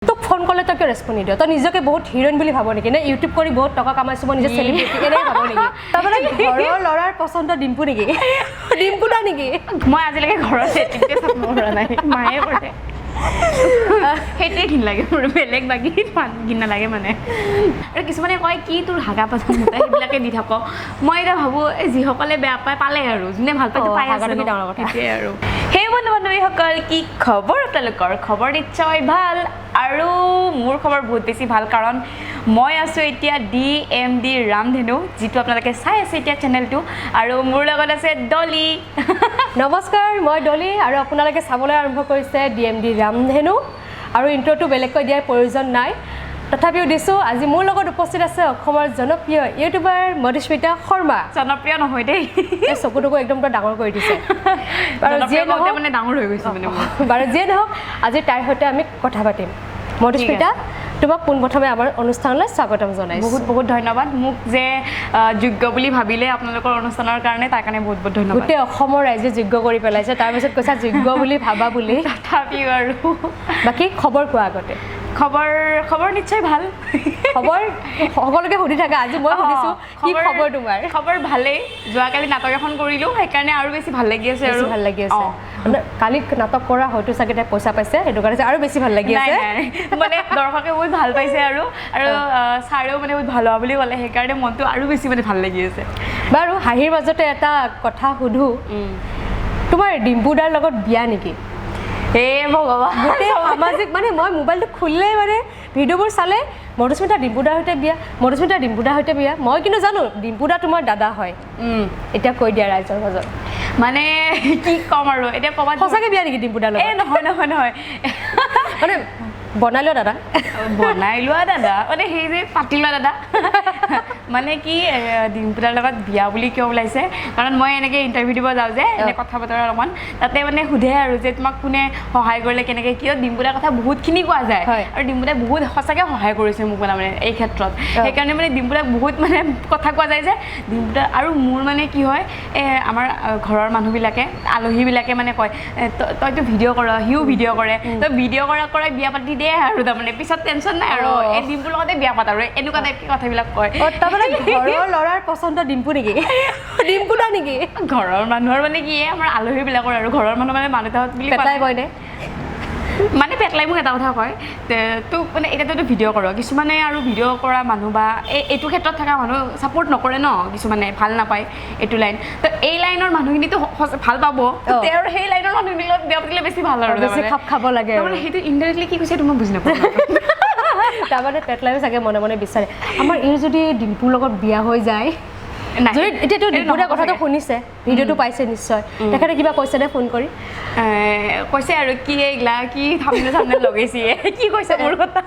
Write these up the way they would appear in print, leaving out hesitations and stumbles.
তোক ফোন কৰিলে তই কিয় ৰেচপণ্ড নিদিয়? তই নিজকে বহুত হিৰইন বুলি ভাব নেকি? নে ইউটিউব কৰি বহুত টকা কামাইছোঁ, মই নিজে চেলিব্ৰিটি, এনেই ভাব নেকি? তাৰমানে ঘৰৰ ল'ৰাৰ পচন্দ ডিম্পু নেকি? ডিম্পু দা নেকি? মই আজিলৈকে ঘৰৰ ছেটিংতে চাব পৰা নাই, মায়ে কৰে। সেইটোৱে ঘিণ লাগে মোৰ, বেলেগ বাকী ঘিণ নালাগে মানে। আৰু কিছুমানে কয় কি তোৰ হাগা পাছা মুতা সেইবিলাকে দি থাক। মই এতিয়া ভাবোঁ, এই যিসকলে বেয়া পায় পালে আৰু যোনে ভাল পায় পাই আছে। হাগাটো কি ন? ডাঙৰ কথা। সেইটোৱে আৰু। সেই বন্ধু বান্ধৱীসকল, কি খবৰ আপোনালোকৰ? খবৰ নিশ্চয় ভাল আৰু মোৰ খবৰ বহুত বেছি ভাল, কাৰণ মই আছোঁ এতিয়া ডিএমডি ৰামধেনু, যিটো আপোনালোকে চাই আছে এতিয়া চেনেলটো, আৰু মোৰ লগত আছে ডলি। নমস্কাৰ, মই ডলি আৰু আপোনালোকে চাবলৈ আৰম্ভ কৰিছে ডিএমডি ৰামধেনু। আৰু ইণ্ট্ৰটো বেলেগকৈ দিয়াৰ প্ৰয়োজন নাই, তথাপিও দিছোঁ। আজি মোৰ লগত উপস্থিত আছে অসমৰ জনপ্ৰিয় ইউটিউবাৰ মধুস্মিতা শৰ্মা। জনপ্ৰিয় নহয় দেই। এই চকু টকু একদম পুৰা ডাঙৰ কৰি দিছে। বাৰু যিয়ে জনপ্ৰিয় কওঁতে নহওক মানে ডাঙৰ হৈ গৈছে মানে মোৰ। বাৰু যিয়ে নহওক, আজি তাইৰ সৈতে আমি কথা পাতিম। মধুস্মিতা, তোমাক পোনপ্ৰথমে আমাৰ অনুষ্ঠানলৈ স্বাগতম জনাইছোঁ। বহুত বহুত ধন্যবাদ। মোক যে যোগ্য বুলি ভাবিলে আপোনালোকৰ অনুষ্ঠানৰ কাৰণে, তাৰ কাৰণে বহুত বহুত ধন্যবাদ। গোটেই অসমৰ ৰাইজে যোগ্য কৰি পেলাইছে, তাৰপিছত কৈছা যোগ্য বুলি ভাবা বুলি। তথাপিও আৰু। বাকী খবৰ কোৱা আগতে। খবৰ নিশ্চয় ভাল। খবৰ সকলোকে সুধি থাকা, আজি মই সুধিছোঁ, কি খবৰ তোমাৰ? খবৰ ভালেই। যোৱাকালি নাটক এখন কৰিলোঁ, সেইকাৰণে আৰু বেছি ভাল লাগি আছে। বেছি আৰু ভাল লাগি আছে। মানে কালি নাটক কৰা হয়তো চাগে তাই পইচা পাইছে, সেইটো কাৰণে আৰু বেছি ভাল লাগি নাই। আছে। নাই, মানে দৰ্শকে বহুত ভাল পাইছে আৰু আৰু ছাৰেও মানে বহুত ভাল হোৱা বুলি ক'লে, সেইকাৰণে মনটো আৰু বেছি মানে ভাল লাগি আছে। বাৰু, হাঁহিৰ মাজতে এটা কথা সুধো, তোমাৰ ডিম্পু দাৰ লগত বিয়া নেকি? হে ভগৱান! গোটেই সামাজিক মানে মই মোবাইলটো খুলিলেই মানে ভিডিঅ'বোৰ চালে মধুস্মিতা ডিম্পু দাৰ সৈতে বিয়া, মধুস্মিতা ডিম্পু দাৰ সৈতে বিয়া। মই কিন্তু জানো ডিম্পু দা তোমাৰ দাদা হয়। এতিয়া কৈ দিয়া ৰাইজৰ মাজত। মানে কি ক'ম আৰু এতিয়া ক'ৰবাত সঁচাকে বিয়া নেকি ডিম্পু দাৰ এই লগত? নহয় নহয় নহয়। মানে বনাই লোৱা দাদা। বনাই লোৱা দাদা মানে সেই যে পাতি লোৱা দাদা। মানে কি, ডিম্পুদাৰ লগত বিয়া বুলি কিয় ওলাইছে, কাৰণ মই এনেকৈ ইণ্টাৰভিউ দিব যাওঁ যে, এনে কথা বতৰা অলপমান তাতে মানে সোধে আৰু যে তোমাক কোনে সহায় কৰিলে, কেনেকৈ, কিয়। ডিম্পুদাৰ কথা বহুতখিনি কোৱা যায়। আৰু ডিম্পুদাই বহুত সঁচাকৈ সহায় কৰিছে মোক মানে এই ক্ষেত্ৰত। সেইকাৰণে মানে ডিম্পুদাক বহুত মানে কথা কোৱা যায় যে ডিম্পুদা আৰু মোৰ মানে কি হয়, আমাৰ ঘৰৰ মানুহবিলাকে, আলহীবিলাকে মানে কয়, তইতো ভিডিঅ' কৰ, সিও ভিডিঅ' কৰে, তই ভিডিঅ' কৰা কৰাই বিয়া পাতি দে আৰু, তাৰমানে পিছত টেনশ্যন নাই আৰু, এই ডিম্পুৰ লগতে বিয়া পাত আৰু, এনেকুৱা টাইপ কথাবিলাক কয়। অঁ, তাৰমানে ঘৰৰ ল'ৰাৰ পচন্দ ডিম্পু নেকি? ডিম্পু দা নেকি? ঘৰৰ মানুহৰ মানে কি, এই আমাৰ আলহীবিলাকৰ আৰু ঘৰৰ মানুহ মানে মা দেউতাহঁত বুলি কোৱা পেটলাই নাই। কয়নে? মানে পেটলাই মোক এটা কথা কয়, তোক মানে এতিয়া তইতো ভিডিঅ' কৰ, কিছুমানে আৰু ভিডিঅ' কৰা মানুহ বা এইটো ক্ষেত্ৰত থকা মানুহ ছাপৰ্ট নকৰে ন, কিছুমানে ভাল নাপায় এইটো লাইন। তো এই লাইনৰ মানুহখিনিতো ভাল পাব, তেওঁৰ সেই লাইনৰ মানুহখিনিৰ লগত বিয়া পাতিলে বেছি ভাল আৰু বেছি তাৰমানে। খাপ খাব লাগে আৰু। তাৰমানে সেইটো ইনডাইৰেক্টলি কি কৈছে সেইটো মই বুজি নাপাওঁ। তাৰমানে পেটলাইও চাগে মনে মনে বিচাৰে, আমাৰ এই যদি ডিম্পুৰ লগত বিয়া হৈ যায়। নাই। যদি এতিয়াতো এইটো ডিম্পুদাৰ নহ'ব কথাটো চাগে। শুনিছে, ভিডিঅ'টো পাইছে নিশ্চয়, তেখেতে কিবা কৈছেনে ফোন কৰি? কৈছে আৰু কি, এইগিলা কি থামনে চামনে লগাইছে, কি কৈছে মোৰ কথা।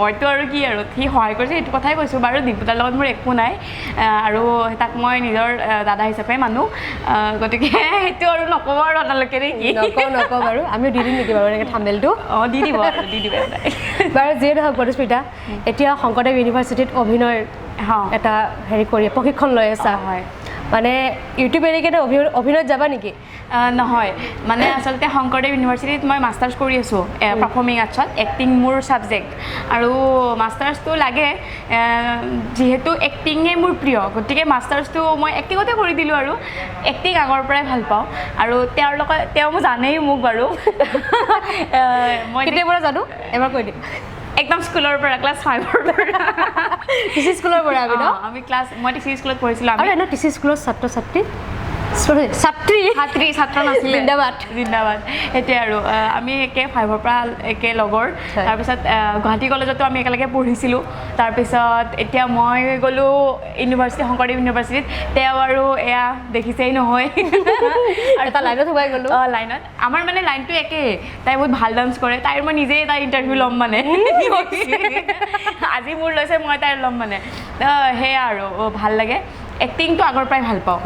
মইতো আৰু কি আৰু, সি সহায় কৰিছে সেইটো কথাই কৈছোঁ। বাৰু ডিম্পুদাৰ লগত মোৰ একো নাই, আৰু তাক মই নিজৰ দাদা হিচাপে মানো, গতিকে সেইটো আৰু নক'ব আৰু আপোনালোকে নে কি? নকওঁ নকওঁ। বাৰু আমিও দি দিম নেকি বাৰু এনেকৈ থাম্বনেইলটো? অঁ, দি দিব আৰু দি দিব। বাৰু যিয়ে নহওক, মধুস্মিতা, এতিয়া শংকৰদেৱ ইউনিভাৰ্চিটিত অভিনয়ৰ এটা হেৰি কৰি প্ৰশিক্ষণ লৈ আছা। হয়। মানে ইউটিউব এৰি কেনে অভিনয়ত যাবা নেকি? নহয়, মানে আচলতে শংকৰদেৱ ইউনিভাৰ্চিটিত মই মাষ্টাৰ্ছ কৰি আছোঁ পাৰফৰ্মিং আৰ্টছত, এক্টিং মোৰ ছাবজেক্ট আৰু মাষ্টাৰ্ছটো লাগে, যিহেতু এক্টিঙে মোৰ প্ৰিয়, গতিকে মাষ্টাৰ্ছটো মই এক্টিঙতে কৰি দিলোঁ। আৰু এক্টিং আগৰ পৰাই ভাল পাওঁ আৰু তেওঁৰ লগত, তেওঁ মোক জানেই মোক বাৰু, মই কেতিয়াৰ পৰা জানো এবাৰ কৈ দিম। একদম স্কুলৰ পৰা, ক্লাছ 5ৰ পৰা। টিচি স্কুলৰ পৰা আমি ন? অঁ, আমি ক্লাছ, মই টিচি স্কুলত পঢ়িছিলোঁ। আৰু আমি এনেও টিচি স্কুলৰ ছাত্ৰ ছাত্ৰী, চৰি, ছাত্ৰী। ছাত্ৰী, ছাত্ৰ নাছিলে। জিন্দাবাদ। জিন্দাবাদ। সেইটোৱে আৰু, আমি একে 5ৰ পৰা একে লগৰ। তাৰপিছত গুৱাহাটী কলেজতো আমি একেলগে পঢ়িছিলোঁ। তাৰপিছত এতিয়া মই গ'লোঁ ইউনিভাৰ্চিটি, শংকৰদেৱ ইউনিভাৰ্চিটিত, তেওঁ আৰু এয়া দেখিছেই নহয়। আৰু এটা লাইনত সোমাই গ'লোঁ। অঁ, লাইনত আমাৰ মানে লাইনটো একেই। তাই বহুত ভাল ডান্স কৰে, তাইৰ মই নিজেই তাইৰ ইণ্টাৰভিউ ল'ম মানে, আজি মোৰ লৈছে, মই তাইৰ ল'ম মানে। তো সেয়া আৰু, ভাল লাগে। এক্টিংটো আগৰ পৰাই ভাল পাওঁ।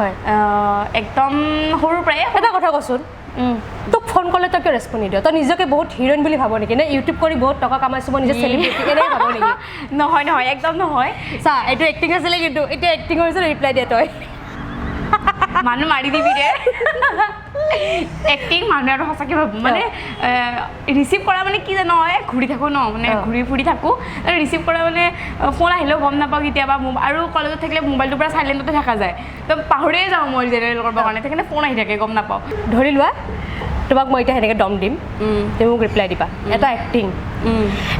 একদম সৰুৰ পৰাই। এটা কথা কচোন, তোক ফোন কৰিলে তই কিয় ৰেচপণ্ড নিদিয়? তই নিজকে বহুত হিৰইন বুলি ভাব নেকি? নে ইউটিউব কৰি বহুত টকা কামাইছোঁ, মই নিজে চেলিব্ৰিটি, এনেই ভাব নেকি? নহয় নহয়, একদম নহয়। চা, এইটো এক্টিং আছিলে কিন্তু এতিয়া এক্টিং কৰিছে, ৰিপ্লাই দিয়ে তই। মানুহ মাৰি দিবি দে। এক্টিং মানুহে আৰু সঁচাকৈ ভাবোঁ মানে ৰিচিভ কৰা মানে কি জানো, এই ঘূৰি থাকোঁ ন, মানে ঘূৰি ফুৰি থাকোঁ, ৰিচিভ কৰা মানে ফোন আহিলেও গম নাপাওঁ কেতিয়াবা। আৰু কলেজত থাকিলে মোবাইলটোৰ পৰা চাইলেণ্টতে থকা যায়, তো পাহৰিয়ে যাওঁ মই জেনেৰেল কৰিবৰ কাৰণে, সেইকাৰণে ফোন আহি থাকে গম নাপাওঁ। ধৰি লোৱা তোমাক মই এতিয়া সেনেকৈ দম দিম, তুমি মোক ৰিপ্লাই দিবা এটা এক্টিং।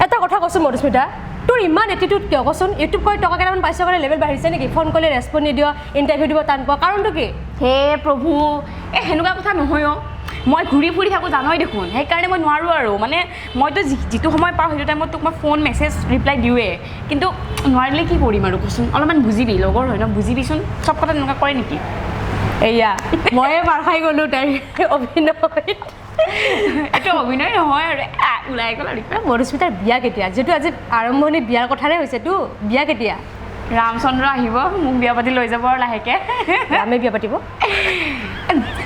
এটা কথা কচোন মধুস্মিতা, তোৰ ইমান এটিটিউড কিয় কচোন? ইউটিউব কৰি টকা কেইটামান পাইছ কাৰণে লেভেল বাঢ়িছে নেকি? ফোন কৰিলে ৰেচপণ্ড নিদিয়, ইণ্টাৰভিউ দিব টান পোৱা, কাৰণটো কি? হে প্ৰভু, এই সেনেকুৱা কথা নহয় অ', মই ঘূৰি ফুৰি থাকোঁ জানই দেখোন, সেইকাৰণে মই নোৱাৰোঁ আৰু। মানে মইতো যিটো সময় পাওঁ সেইটো টাইমত তোক মই ফোন মেছেজ ৰিপ্লাই দিওঁৱে, কিন্তু নোৱাৰিলে কি কৰিম আৰু কচোন? অলপমান বুজিবি, লগৰ হয় ন, বুজিবিচোন। চব কথা তেনেকুৱা কৰে নেকি? এয়া ময়ে মাৰ খাই গ'লোঁ তাইৰ অভিনয়ত। এইটো অভিনয় নহয় আৰু, ওলাই গ'ল আৰু। মধুস্মিতাৰ বিয়া কেতিয়া? যিহেতু আজি আৰম্ভণি বিয়াৰ কথাৰে হৈছেতো, বিয়া কেতিয়া? ৰামচন্দ্ৰ আহিব, মোক বিয়া পাতি লৈ যাব আৰু লাহেকৈ। ৰামে বিয়া পাতিব?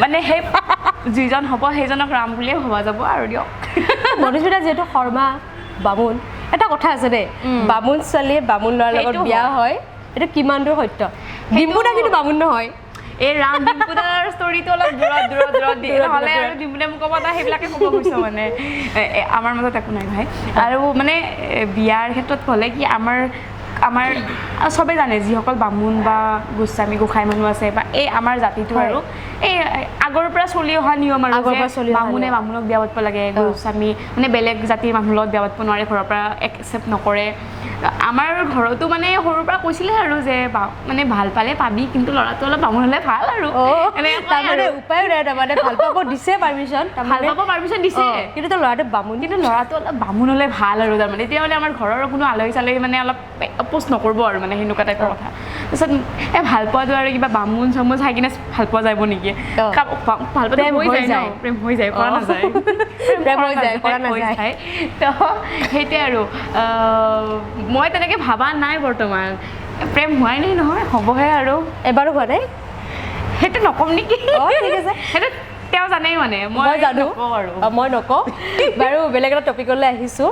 মানে সেই যিজন হ'ব সেইজনক ৰাম বুলিয়ে ভবা যাব আৰু দিয়ক। মধুস্মিতা যিহেতু শৰ্মা বামুণ, এটা কথা আছে দেই, বামুণ ছোৱালীয়ে বামুণ ল'ৰাৰ লগত বিয়া হয়, এইটো কিমান দূৰ সত্য? ডিম্পুদা কিন্তু বামুণ নহয়। এই ৰাম ডিম্পুদাৰ ষ্টৰিটো অলপ দূৰত দূৰত দূৰত দিয়ে, নহ'লে আৰু ডিম্পুদাই মোক ক'ব তই সেইবিলাকে ক'ব গৈছ মানে। আমাৰ মাজত একো নাই ভাই। আৰু মানে বিয়াৰ ক্ষেত্ৰত ক'লে কি, আমাৰ আমাৰ চবে জানে যিসকল বামুণ বা গোস্বামী গোসাঁই মানুহ আছে বা এই আমাৰ জাতিটো আৰু এই আগৰ পৰা চলি অহা নিয়ম আৰু বামুণে বামুণক বিয়া পাতিব লাগে, গোস্বামী মানে বেলেগ জাতিৰ মানুহৰ লগত বিয়া পাতিব নোৱাৰে, ঘৰৰ পৰা একচেপ্ট নকৰে। আমাৰ ঘৰতো মানে সৰুৰ পৰা কৈছিলে আৰু যে মানে ভাল পালে পাবি, কিন্তু ল'ৰাটো অলপ বামুণ হ'লে ভাল আৰু। উপায়ো নাই, তাৰমানে ভাল পাব দিছে পাৰ্মিশ্যন, ভাল পাব পাৰ্মিশ্যন দিছে, কিন্তু ল'ৰাটো বামুণ, কিন্তু ল'ৰাটো অলপ বামুণ হ'লে ভাল আৰু। তাৰমানে তেতিয়া মানে আমাৰ ঘৰৰ কোনো আলহী চালহী মানে অলপ অপ'জ নকৰিব আৰু, মানে সেনেকুৱা টাইপৰ কথা। তাৰপিছত এই ভাল পোৱাটো আৰু কিবা বামুণ চামুণ চাই কিনে ভাল পোৱা যাব নেকি? ভাল পোৱাটো হৈ যায় ন, প্ৰেম হৈ যায়, কৰা নাযায়, প্ৰেম হৈ যায়, কৰা নাযায়। তো সেইটোৱে আৰু, মই তেনেকৈ ভবা নাই বৰ্তমান, প্ৰেম হোৱাই নাই নহয়, হ'বহে আৰু। এবাৰো হোৱা নাই? সেইটো নক'ম নেকি? ঠিক আছে, সেইটো তেওঁ জানেই মানে, মই জানো আৰু মই নকওঁ বাৰু। বেলেগ এটা টপিকলৈ আহিছোঁ।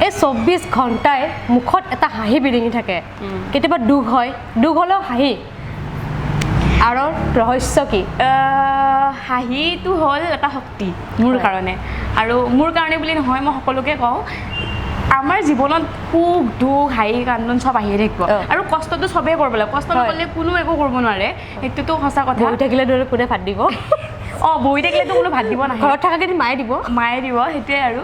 এই 24 ঘণ্টাই মুখত এটা হাঁহি বিৰিঙি থাকে, কেতিয়াবা দুখ হয়, দুখ হ'লেও হাঁহি, আৰু ৰহস্য কি? হাঁহিটো হ'ল এটা শক্তি মোৰ কাৰণে, আৰু মোৰ কাৰণে বুলি নহয়, মই সকলোকে কওঁ, আমাৰ জীৱনত সুখ দুখ হাঁহি কান্দোন চব আহিয়ে থাকিব, আৰু কষ্টটো চবেই কৰিব লাগে, কষ্ট নকৰিলে কোনো একো কৰিব নোৱাৰে, সেইটোতো সঁচা কথা। বহি থাকিলে ধৰি কোনে ভাত দিব? অঁ, বহি থাকিলেতো কোনো ভাত দিব নাহে, ঘৰত থকা কেইদিন মায়ে দিব, মায়ে দিব, সেইটোৱে আৰু।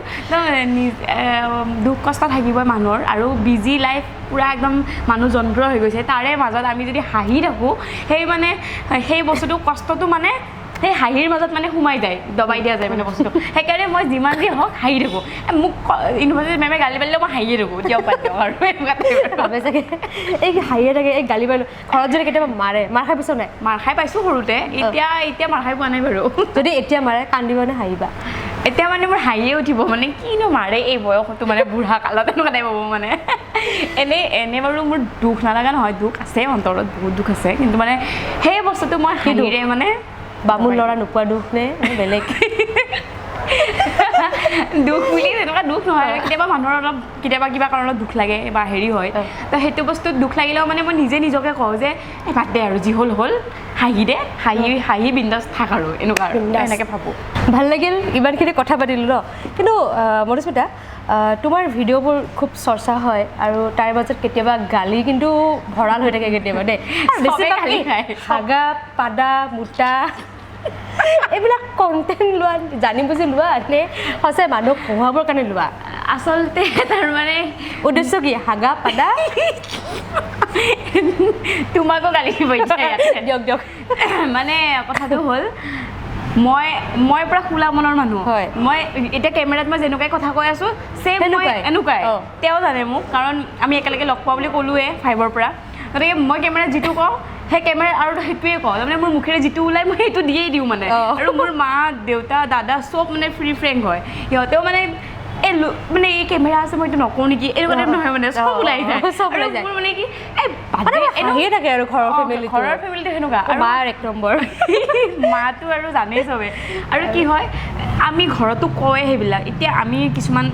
দুখ কষ্ট থাকিবই মানুহৰ, আৰু বিজি লাইফ পূৰা একদম মানুহ যন্ত্ৰ হৈ গৈছে, তাৰে মাজত আমি যদি হাঁহি থাকোঁ, সেই মানে সেই বস্তুটো কষ্টটো মানে সেই হাঁহিৰ মাজত মানে সোমাই যায়, দবাই দিয়া যায় মানে বস্তুটো। সেইকাৰণে মই যিমান যি হওক হাঁহি থাকোঁ। মোক ইউনিভাৰ্চিটিত মেমে গালি পাৰিলেও মই হাঁহিয়ে থাকোঁ, দিয়ক বাদ দিয়ক আৰু এনেকুৱা ভাবে চাগে এই হাঁহিয়ে থাকে, এই গালি পাৰিলেও। ঘৰত যদি কেতিয়াবা মাৰে, মাৰ খাই পাইছ নাই? মাৰ খাই পাইছোঁ সৰুতে, এতিয়া এতিয়া মাৰ খাই পোৱা নাই বাৰু। যদি এতিয়া মাৰে কান্দিব নে হাঁহিবা? এতিয়া মানে মোৰ হাঁহিয়ে উঠিব, মানে কিনো মাৰে এই বয়সতো, মানে বুঢ়া কালত এনেকুৱা টাইপ হ'ব মানে। এনেই এনেই বাৰু মোৰ দুখ নালাগা নহয়, দুখ আছে অন্তৰত, বহুত দুখ আছে, কিন্তু মানে সেই বস্তুটো মই হাঁহিৰে মানে বামুণ ল'ৰা নোপোৱা দুখ নে বেলেগ দুখ বুলি তেনেকুৱা দুখ নহয়, কেতিয়াবা মানুহৰ অলপ কেতিয়াবা কিবা কাৰণত দুখ লাগে বা হেৰি হয়, তো সেইটো বস্তুত দুখ লাগিলেও মানে মই নিজে নিজকে কওঁ যে এই বাদ দে আৰু, যি হ'ল হ'ল, হাঁহি দে, হাঁহি হাঁহি বিন্দাছ থাক আৰু, এনেকুৱা আৰু এনেকৈ ভাবোঁ। ভাল লাগিল ইমানখিনি কথা পাতিলোঁ ন। কিন্তু মধুস্মিতা, তোমাৰ ভিডিঅ'বোৰ খুব চৰ্চা হয়, আৰু তাৰ মাজত কেতিয়াবা গালি কিন্তু ভঁৰাল হৈ থাকে কেতিয়াবা দেই, হাগা পাদা মোটা এইবিলাক কণ্টেণ্ট লোৱা জানি বুজি লোৱা নে সঁচাই মানুহক হহুৱাবৰ কাৰণে লোৱা? আচলতে তাৰমানে উদ্দেশ্য কি? হাগা পাদা তোমাকো গালি দিব দিয়ক দিয়ক। মানে কথাটো হ'ল, মই মই পূৰা খোলা মনৰ মানুহ হয়। মই এতিয়া কেমেৰাত মই যেনেকুৱাই কথা কৈ আছোঁ ছেম মই এনেকুৱাই, তেওঁ জানে মোক, কাৰণ আমি একেলগে লগ পোৱা বুলি ক'লোৱে 5ৰ পৰা, গতিকে মই কেমেৰাত যিটো কওঁ সেই কেমেৰা আৰু সেইটোৱে কওঁ, তাৰমানে মোৰ মুখেৰে যিটো ওলাই মই সেইটো দিয়েই দিওঁ মানে। আৰু মোৰ মা দেউতা দাদা চব মানে ফ্ৰী ফ্ৰেংক হয়, সিহঁতেও মানে এই মানে এই কেমেৰা আছে মই এইটো নকওঁ নেকি এনেকুৱা টাইপ নহয়, মানে চব ওলাই যায়, মোৰ মানে কি এই হাঁহিয়ে থাকে আৰু ঘৰৰ ফেমিলি, ঘৰৰ ফেমিলিটো সেনেকুৱা। আৰু মাৰ 1 নম্বৰ, মাটো আৰু জানেই চবে। আৰু কি হয়, আমি ঘৰতো কয় সেইবিলাক, এতিয়া আমি কিছুমান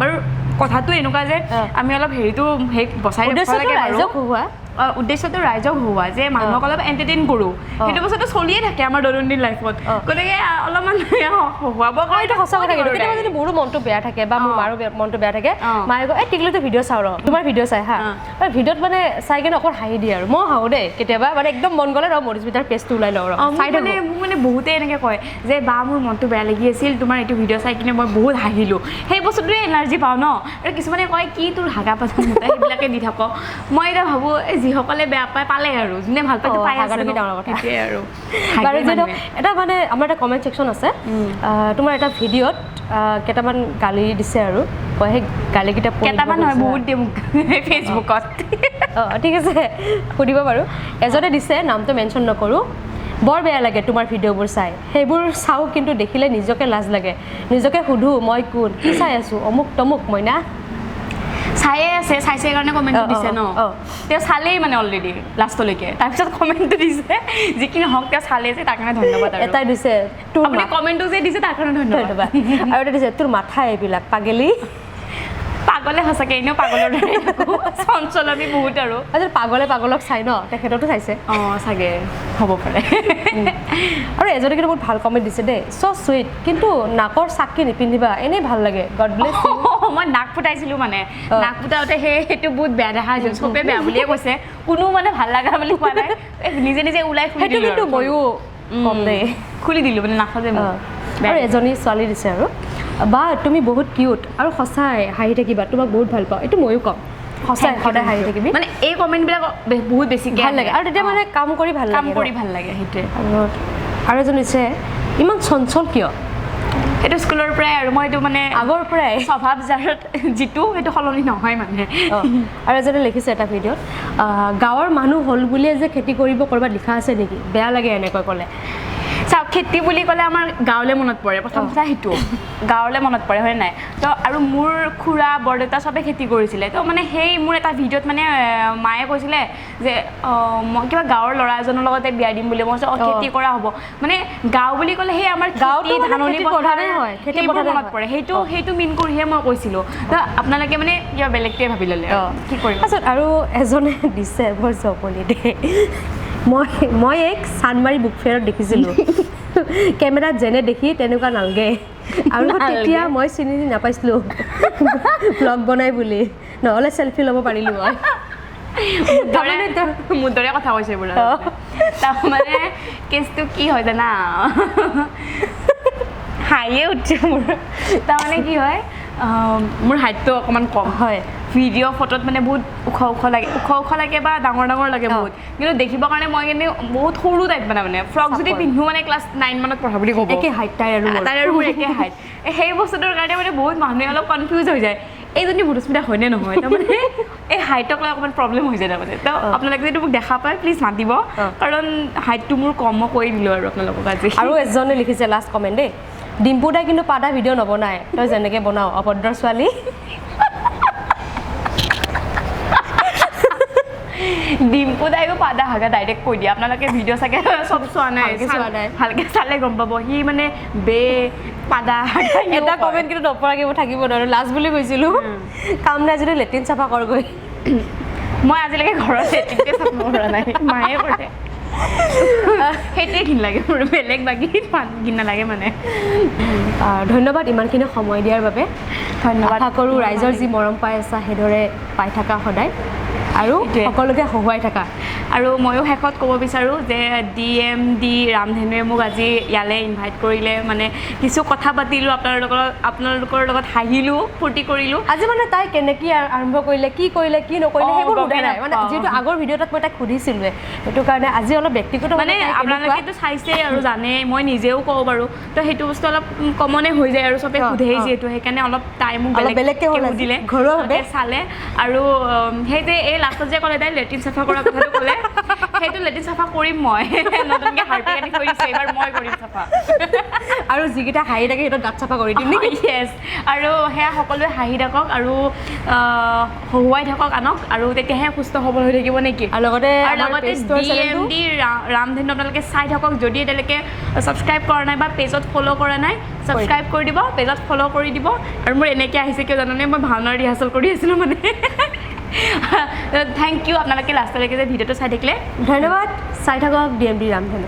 বাৰু কথাটো এনেকুৱা যে আমি অলপ হেৰিটো সেই বচাই ৰাখিব উদ্দেশ্যটো লাগে বাৰু। ৰাইজক হোৱা। উদ্দেশ্যটো ৰাইজক হোৱা যে মানুহক অলপ এণ্টাৰটেইন কৰোঁ, সেইটো বস্তুটো চলিয়ে থাকে আমাৰ দৈনন্দিন লাইফত, গতিকে অলপমান হোৱাব অ, এইটো সঁচা কথা। কিন্তু কেতিয়াবা যদি মোৰো মনটো বেয়া থাকে বা মোৰ মাৰো মনটো বেয়া থাকে, মায়ে কয়, এই টিকলুটো ভিডিঅ' চাওঁ ৰ, তোমাৰ ভিডিঅ' চাই হা, আৰু ভিডিঅ'ত মানে চাই কিনে অকণ হাঁহি দিয়ে আৰু মই হাঁহো দেই কেতিয়াবা, মানে একদম মন গ'লে ৰ মধুস্মিতাৰ পেজটো ওলাই লওঁ ৰ, চাই মানে থাকোঁ। মোক মানে বহুতে এনেকৈ কয় যে বা মোৰ মনটো বেয়া লাগি আছিল, তোমাৰ এইটো ভিডিঅ' চাই কিনে মই বহুত হাঁহিলোঁ, সেই বস্তুটোৱে এনাৰ্জি পাওঁ ন। আৰু কিছুমানে কয় কি তোৰ হাগা পাতা মোটা সেইবিলাকে দি থাক। মই এতিয়া ভাবোঁ এই যিসকলে বেয়া পায় পালে আৰু যোনে ভাল পায় পাই আছে হাগাটো কি ন। ডাঙৰ কথা। সেইটোৱে আৰু। বাৰু হাগে যিহেতু মানুহে। এটা মানে আমাৰ এটা কমেণ্ট ছেকশ্যন আছে, তোমাৰ এটা ভিডিঅ'ত কেইটামান গালি দিছে আৰু মই সেই গালিকেইটা পঢ়ি দিব কেইটামান নহয়, খুজিছোঁ। বহুত দিয়ে মোক ফেচবুকত। ঠিক আছে, সুধিব বাৰু। এজনে দিছে, নামটো মেনশ্যন নকৰোঁ, বৰ বেয়া লাগে তোমাৰ ভিডিঅ'বোৰ চাই, সেইবোৰ চাওঁ কিন্তু দেখিলে নিজকে লাজ লাগে, নিজকে সোধোঁ মই কোন, কি চাই আছোঁ, অমুক তমুক মইনা। চায়ে আছে, চাইছে কাৰণে কমেণ্টটো দিছে ন। তেওঁ চালেই মানে অলৰেডি লাষ্টলৈকে, তাৰপিছত কমেণ্টটো দিছে, যি কি নহওক তেওঁ চালে যে তাৰ কাৰণে ধন্যবাদ। আৰু এটাই দিছে তোৰ আপুনি কমেণ্টটো যে দিছে তাৰ কাৰণে ধন্যবাদ। ধন্যবাদ। আৰু এটা দিছে তোৰ মাথা এইবিলাক পাগেলি। পাগলে সঁচাকে এনেও পাগলৰ দৰে থাকোঁ, চঞ্চল আমি বহুত আৰু। আচ্ছা, পাগলে পাগলক চাই ন, তেখেততো চাইছে। চাগে হ'ব পাৰে। আৰু এজনে কিন্তু বহুত ভাল কমেণ্ট দিছে দেই, চ' চুইট, কিন্তু নাকৰ চাকি নিপিন্ধিবা, এনেই ভাল লাগে, গড ব্লেছ ইউ। মই নাক ফুটাইছিলোঁ মানে, নাক ফুটাওঁতে সেইটো বহুত বেয়া দেখা হৈছিল, চবে বেয়া বুলিয়ে কৈছে, কোনো মানে ভাল লগা বুলি কোৱা নাই, এই নিজে নিজে ওলাই খুলি সেইটো দিলোঁ কিন্তু আৰু। ময়ো কম দেই, খুলি দিলোঁ মানে নাখাজে মোক। আৰু এজনী ছোৱালী দিছে আৰু, বা তুমি বহুত কিউট আৰু সঁচাই হাঁহি থাকিবা, তোমাক বহুত ভাল পাওঁ। এইটো ময়ো কম, সঁচাই সদায় হাঁহি থাকিবি। মানে এই কমেণ্টবিলাক বহুত বেছিকৈ ভাল লাগে আৰু তেতিয়া মানে কাম কৰি ভাল কাম লাগে, কৰি ভাল লাগে সেইটোৱে। আৰু এজন দিছে ইমান চঞ্চল কিয়? সেইটো স্কুলৰ পৰাই আৰু মই এইটো মানে আগৰ পৰাই স্বভাৱ জাৰত যিটো সেইটো সলনি নহয় মানে। আৰু এজনে লিখিছে এটা ভিডিঅ'ত, গাঁৱৰ মানুহ হ'ল বুলিয়ে যে খেতি কৰিব ক'ৰবাত লিখা আছে নেকি, বেয়া লাগে এনেকৈ ক'লে। চাওক, খেতি বুলি ক'লে আমাৰ গাঁৱলৈ মনত পৰে, প্ৰথম কথা সেইটো গাঁৱলৈ মনত পৰে, হয় নাই? তো আৰু মোৰ খুৰা বৰদেউতা চবে খেতি কৰিছিলে, তো মানে সেই মোৰ এটা ভিডিঅ'ত মানে মায়ে কৈছিলে যে মই কিবা গাঁৱৰ ল'ৰা এজনৰ লগতে বিয়া দিম বুলি, মই কৈছোঁ খেতি কৰা হ'ব। মানে গাঁও বুলি ক'লে সেই আমাৰ গাঁৱতো খেতি, মানে ধাননি খেতি পথাৰ, প্ৰধানেই হয়, খেতি সেইবোৰ প্ৰধানেই মনত হয়। পৰে, সেইটো মিন কৰিহে মই কৈছিলোঁ। তো আপোনালোকে মানে কিবা বেলেগটোৱে ভাবি ল'লে আৰু। কি কৰিব? তাৰপিছত আৰু এজনে দিছে বৰ জমনি দেই, মই এক চানমাৰী বুক ফেয়াৰত দেখিছিলোঁ, কেমেৰাত যেনে দেখি তেনেকুৱা নালাগে, আৰু নালাগে। তেতিয়া মই চিনি নাপাইছিলোঁ ব্লগ বনাই বুলি, নহ'লে চেলফি ল'ব পাৰিলোঁ মই। মোৰ দৰে কথা কৈছে বোলে। তাৰমানে কেছটো কি হয় জানা, হাঁহিয়ে উঠছে মোৰ। তাৰমানে কি হয়, মোৰ হাইটটো অকণমান কম হয়, ভিডিঅ' ফটোত মানে বহুত ওখ ওখ লাগে, ওখ ওখ লাগে বা ডাঙৰ ডাঙৰ লাগে বহুত, কিন্তু দেখিবৰ কাৰণে মই কিন্তু বহুত সৰু টাইপ মানে ফ্ৰক যদি চাপৰ। পিন্ধো মানে ক্লাছ 9 মানত পঢ়া বুলি ক'ব। একে হাইট তাই আৰু মোৰ। তাই আৰু মোৰ একে হাইট। সেই বস্তুটোৰ কাৰণে মানে বহুত মানুহে অলপ কনফিউজ হৈ যায়, এইজনী মধুস্মিতা হয়নে নহয়, তাৰমানে এই হাইটক লৈ অকণমান প্ৰব্লেম হৈ যায় তাৰমানে। তো আপোনালোকে যদি মোক দেখা পায় প্লিজ মাতিব, কাৰণ হাইটটো মোৰ কম, মই কৈ দিলোঁ আৰু আপোনালোকক আজি। আৰু এজনে লিখিছে লাষ্ট কমেণ্ট দেই, ডিম্পু দাই কিন্তু পাদা ভিডিঅ' নবনায়, তই যেনেকৈ বনাও অভদ্ৰ ছোৱালী। ডিম্পু দাইও পাদা হাগা ডাইৰেক্ট কৈ দিয়ে, আপোনালোকে ভিডিঅ' চাগে চব চোৱা নাই, ভালকে চোৱা নাই। ভালকে চালে গম পাব সি মানে বে পাদা হাগা সিও এটা কয়। কমেণ্ট কিন্তু নপৰাকৈ মই থাকিব নোৱাৰোঁ, লাজ বুলি কৈছিলোঁ, কাম নাই যদি লেট্ৰিন চাফা কৰগৈ। মই আজিলৈকে ঘৰত লেট্ৰিনকে চাফা কৰা নাই, মায়ে কৰে, সেইটোৱে ঘিণ লাগে মোৰ, বেলেগ বাকী ঘিণ নালাগে মানে। ধন্যবাদ ইমানখিনি সময় দিয়াৰ বাবে, ধন্যবাদ। আশা কৰোঁ ৰাইজৰ যি মৰম পাই আছা সেইদৰে পাই থাকা সদায়, আৰু সেইটোৱে। সকলোকে হহুৱাই থাকা। আৰু ময়ো শেষত ক'ব বিচাৰোঁ যে ডি এম ডি ৰামধেনুৱে মোক আজি ইয়ালৈ ইনভাইট কৰিলে, মানে কিছু কথা পাতিলোঁ আপোনালোকৰ লগত, হাঁহিলোঁ, ফূৰ্তি কৰিলোঁ। আজি মানে তাই কেনেকৈ আৰম্ভ কৰিলে, কি কৰিলে, কি নকৰিলে সেইবোৰ গমেই সোধা নাই, মানে নাপাওঁ। যিহেতু আগৰ ভিডিঅ'টোত মই তাইক সুধিছিলোঁৱে, সেইটো কাৰণে আজি অলপ ব্যক্তিগত মানে আপোনালোকেতো চাইছে আৰু জানে, মই নিজেও কওঁ বাৰু, তো সেইটো বস্তু অলপ কমনে হৈ যায় আৰু চবে সোধেই যিহেতু, সেইকাৰণে অলপ তাই মোক অলপ বেলেগকৈ হ'ল আজি, সুধিলে, ঘৰুৱাভাৱে। চালে। আৰু সেই যে এই লাষ্টত যে ক'লে তাই লেট্ৰিন চাফা কৰা কথাটো ক'লে, সেইটো লেট্ৰিন চাফা কৰিম মই। নতুনকৈ হাৰ্পিক আনি থৈ দিছোঁ, এইবাৰ মই কৰিম চাফা। আৰু যিকেইটা হাঁহি থাকে, সিহঁতৰ দাঁত চাফা কৰি দিম নেকি? য়েছ। আৰু সেয়া, সকলোৱে হাঁহি থাকক আৰু হহুৱাই থাকক আনক আৰু তেতিয়াহে সুস্থ সবল হৈ থাকিব নেকি? আৰু লগতে আৰু আমাৰ লগতে পেজটোৰ ডি এম চেনেলটো ডি ৰামধেনু আপোনালোকে চাই থাকক। যদি এতিয়ালৈকে ছাবস্ক্ৰাইব কৰা নাই বা পেজত ফ'ল' কৰা নাই, ছাবস্ক্ৰাইব কৰি দিব, পেজত ফ'ল' কৰি দিব। আৰু মোৰ এনেকৈ আহিছে কিয় জানানে? মই ভাওনাৰ ৰিহাৰ্চেল কৰি আছিলোঁ মানে। Thank U আপোনালোকে লাষ্টলৈকে যে ভিডিঅ'টো চাই থাকিলে। ধন্যবাদ। চাই থাকক ডি এম ডি ৰামধেনু।